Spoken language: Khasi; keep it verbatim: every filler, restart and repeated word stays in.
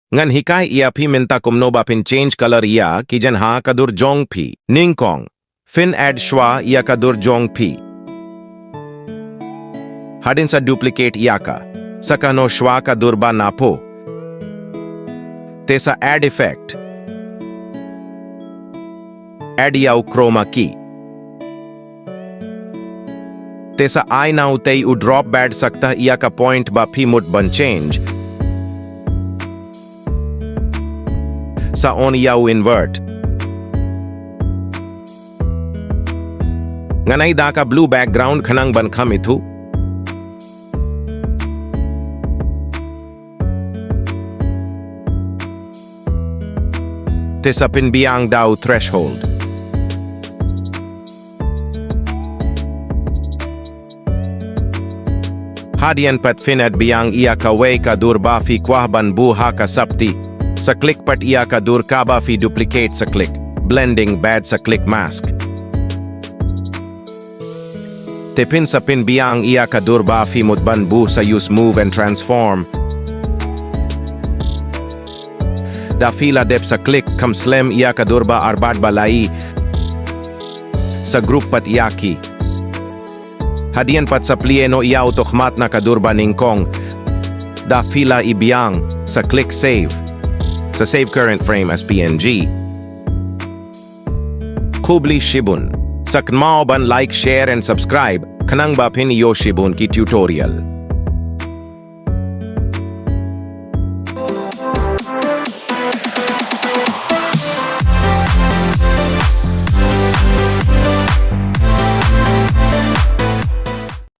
Ngan hikai ïa phi mynta kumno ba phin change color ïa ki jaiñ ha ka dur jong phi. Nyngkong, phin add shwa ïa ka dur jong phi. Hadien sa duplicate ïa ka. Sa kano shwa ka dur ba na pho. Te sa add effect. Add ïa u chroma key. Te sa ai na u tei u drop bad sa ktah ïa ka point ba phi mut ban change. Sa on ïa u invert. Ngan ai da ka blue background khnang ban kham ithuh. Te sa pynbiang da u threshold. Hadien pat phin add biang ïa kawei ka dur ba phi kwah ban buh ha ka sopti. Sa click pat ïa ka dur kaba phi duplicate sa click blending bad sa click mask. Te phin sa pynbiang ïa ka dur ba phi mut ban buh sa use move and transform. Da phi la dep sa click kham slem ïa ka dur ba ar bad ba lai. Sa group pat ïa ki. Hadien pat sa plie noh ïa u tohmat na ka dur ba nyngkong. Da phi la i biang, sa click save. Sa save current frame as P N G. Khublei shibun. Sa kynmaw ban like, share and subscribe khnang ba phin ïoh shibun ki tutorial.